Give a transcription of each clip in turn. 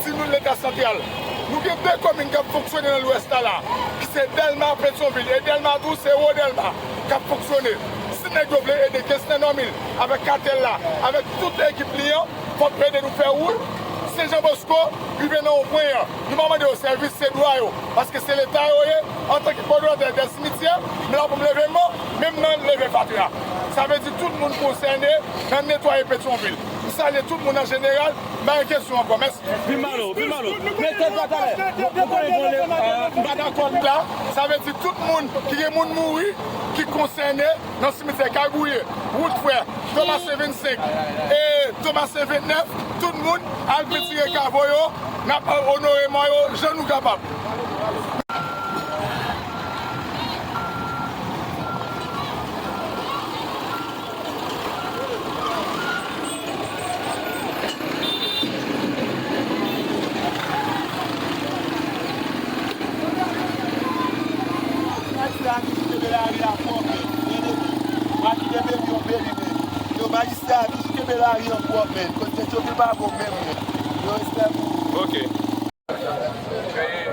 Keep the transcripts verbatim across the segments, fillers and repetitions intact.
Nou Leta santral, nou gen de komin k ap fonksyone nan Lwès la la, ki se Dèlma, Petyonvil, e Dèlma tou, se Wo Dèlma k ap fonksyone. Si nèg yo vle ede Kesnè Nòmil avèk katèl la, avèk tout ekip li an, fòk yo ede nou fè wout Sen Jan Bosko rive nan wonpwen an. Nou pa mande yo sèvis, se dwa yo, paske se Leta yo ye. Antanke kòdonatè dè simityè, m la pou m leve m, menm nan leve fatra. Sa vle di tout moun konsène nan netwaye Petyonvil. M salye tout moun an jeneral, m pa gen kesyon ankò. Mèsi. Vin malo, vin malo. Mete l pa talè. Ou konnen, konnen, euh, m pa dakò. La, sa vle di tout moun ki gen moun mouri, ki konsène nan simityè Kay Bouye, wout Frè, Tomasen vennsenk e Tomasen vennèf, tout moun al retire kavo yo, n ap onore mò yo jan nou kapab. Yo pa kite bebe yo bebe, men. Yo majistra a toujou kenbe lari an pwòp, men. Kot tèt yo vin pa bon menm, men. Yo respè pou ou. Ok.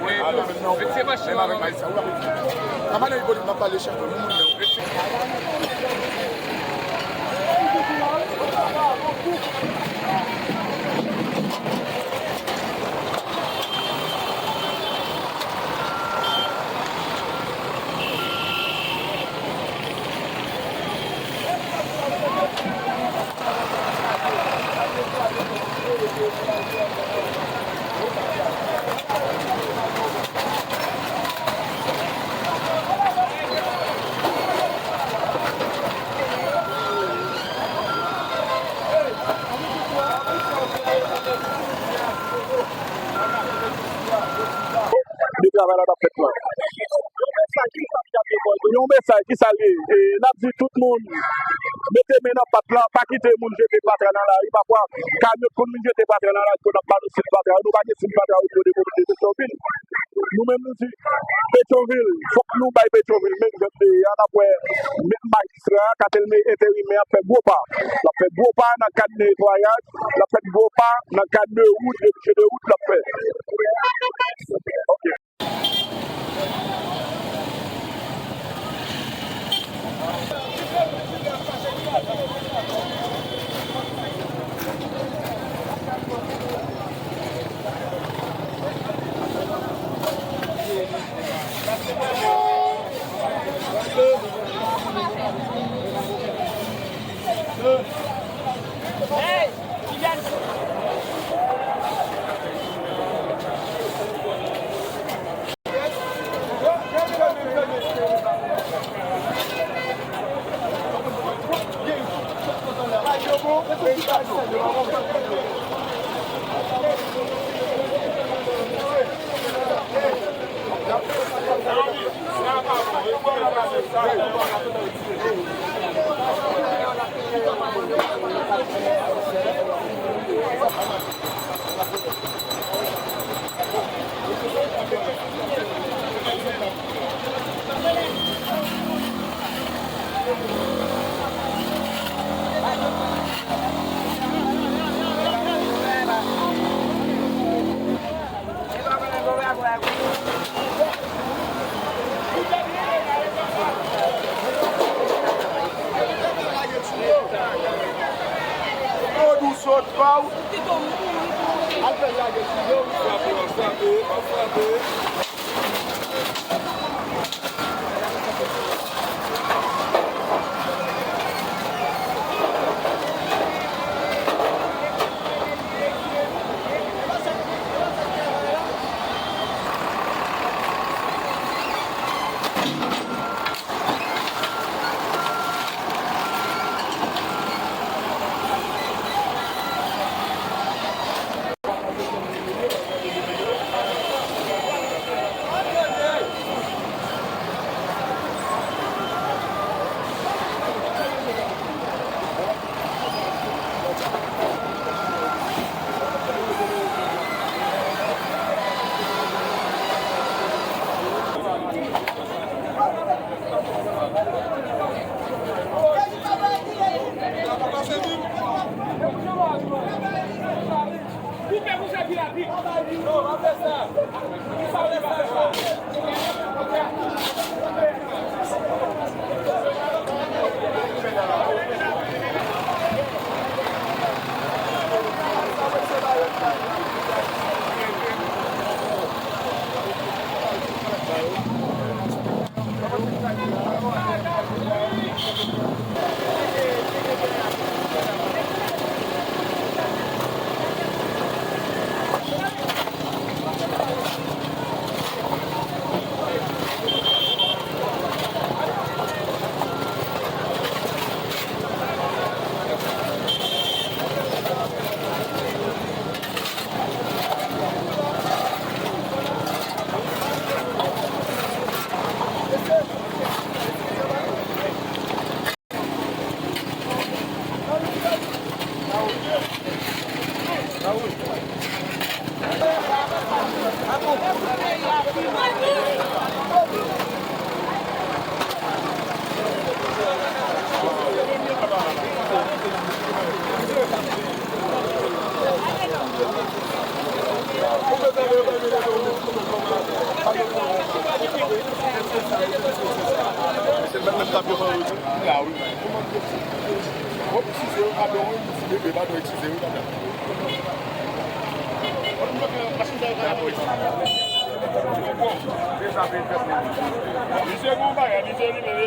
Wi, wi, se mache, wi, wi. Anba nan ipolit, m ap pale chèf, nou moun yo. De travay la t ap fèt la. Yon mesaj, kisa l ye? E, n ap di tout moun, mete men nan pat la, pa kite moun jete fatra nan lari. Pafwa, kamyon konn vin jete fatra nan lari, konn ap ba nou sil fatra. Nou pa gen sil fatra o nivo de komite Petyonvil. Nou menm, nou di, Petyonvil, fòk nou bay Petyonvil menm jan l te ye a. N ap wè, men, majistra a, katèl enterimè a ap fè gwo pa. L ap fè gwo pa nan kad netwayaj, l ap fè gwo pa nan kad de wout, de bouche de wout l ap fè. Ok. Al fè lage sou yo. Frape, frape, frape. Koupe bouch epi rapid. Misye gon bagay, misye li menm.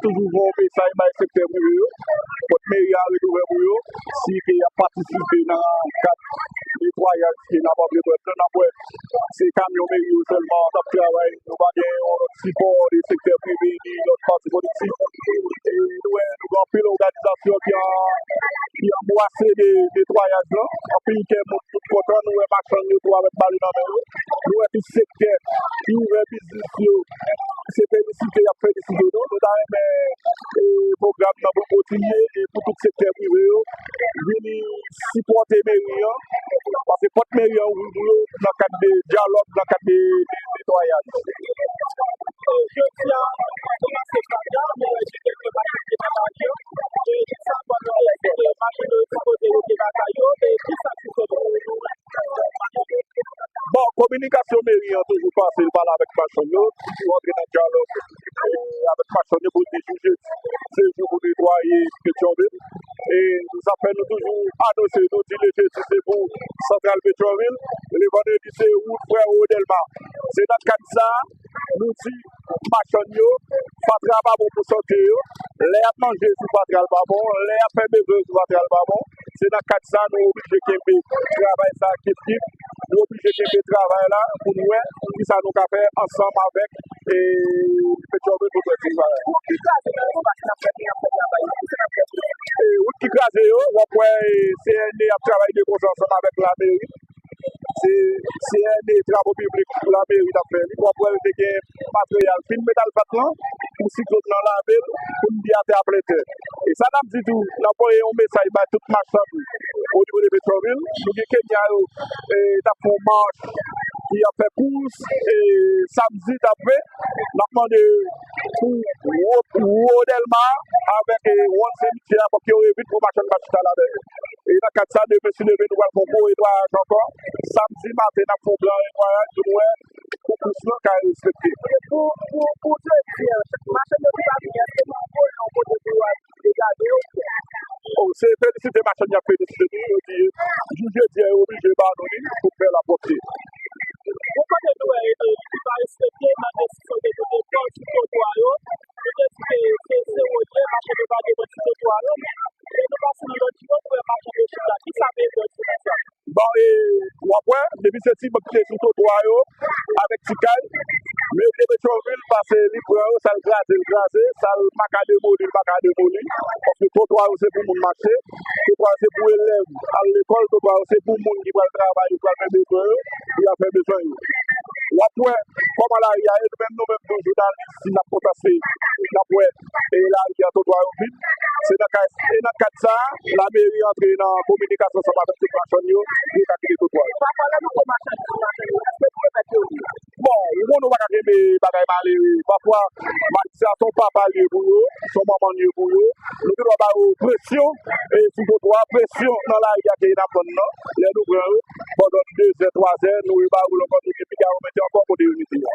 toujou voye yon mesaj bay sektè prive yo, pou meri a ret ouvè pou yo, si ke y ap patisipe nan kad netwayaj ke n ap antreprann nan, n ap wè se kamyon meri yo sèlman k ap travay, nou pa gen yon lòt sipò de sektè prive ni lòt pati politik. E nou wè, nou gen anpil òganizasyon ki an, ki anbrase de netwayaj lan. Anpil kè moun tout kontan, nou wè machann yo tou avèk bale nan men yo. Nou wè tout sektè ki ouvè biznis yo, se felisite y ap felisite nou. Nou ta renmen e pwogram nan pou kontinye e pou tout sektè prive yo vini sipòte meri an, paske pòt meri an ouvri pou yo nan kad de dyalòg, nan kad de, de netwayaj. Jodi a, nou kòmanse bagay la, nou wè gen kèk bagay ki pa mache. E sa, pandan yo te mache, yo sipoze rete lakay yo, e ki sa ki sot pou nou? Bon, kominikasyon meri an toujou pase, l pale avèk machann yo, toujou antre nan dyalòg e avèk machann yo pou l di jou jedi se jou pou netwaye Petyonvil. E sa fè nou toujou anonse, nou di le jedi se pou Santral Petyonvil, le vandredi se wout Frè Rodèlma. Se nan kad sa a, nou di machann yo, fatra pa bon pou sante yo. Lè y ap manje sou fatra, l pa bon. Lè y ap fè bezwen yo sou fatra, l pa bon. Se nan kad sa a nou oblije kenbe travay sa a kif kif. Nou oblije kenbe travay la pou n wè kisa nou ka fè ansanm avèk e Petyonvil pou fè travay. E wout ki kraze yo, w ap wè e C N E ap travay de konsè ansanm avèk lameri. Se C N E Travo Piblik lameri t ap fè li. W ap wè l te gen materyèl fin met asfalt lan pou siklòn nan lave l, pou n biyate a plen tè. E sa n ap di tou, n ap voye yon mesaj bay tout machann o nivo de Petyonvil. Nou gen Kenya yo, e, t ap fè yon mach, ki ap fè kous, e, samdi t ap vre. N ap mande pou Wo-, Rodèlma avèk, e, wonn Semityè a, fòk yo evite pou machann pa chita ladan yo. E nan kad sa, demen si Dye vle, nou pral fè yon gwo netwayaj ankò. Samdi maten, n ap fè yon gran netwayaj pou nou wè pou kous lan ka respekte. Pou, pou, pou jodi a, machann yo ki pa vini, èske nou voye yon kote pou yo al gade yo? O, se felisite machann y ap felisite nou, yo di jou jedi a, yo oblije ba nou li pou fè lapwòpte. Yon kote nou wè, e, ki pa respekte, mande si se te kote fò sou twotwa yo. Yo te di ke se zewo ye, machann yo pa gen dwa sou twotwa yo, men lè nou pase nan lòt nivo, nou wè machann yo chita. Kisa meri an di sou sa? Bon, e, w ap wè, depi se ti bank ki te sou twotwa yo, avèk ti kay, meri de Petyonvil pase li pran yo, sa l kraze, l kraze, sa l pa ka demoli, l pa ka demoli. Paske twotwa yo se pou moun mache, twotwa yo se pou elèv al lekòl, twotwa yo se pou moun ki pral travay, ki pral fè bezwen yo, ki al fè bezwen yo. W ap wè kòman lari a ye, nou menm, nou menm tou jounalis, si n ap konsantre, n ap wè, e, lari a, twotwa yo vid. Se nan kad, e nan kad sa a, lameri antre nan kominikasyon ansanm avèk tout machann yo, pou yo ka kite twotwa yo. Papa, lè nou wè machann, machann yo, èske nou remèt yo li? Bon, ou konnen ou pa ka kenbe bagay malere. Pafwa, ma-, se yon papa li ye pou yo, se yon manman li ye pou yo. Nou te dwe ba yo presyon, e, sou twotwa, presyon nan lari a ke n ap vann nan. Lè nou pran yo, pandan de zè, twa zè, nou rebare yo ankò, nou gen piga yo mete ankò kote yo mete yo.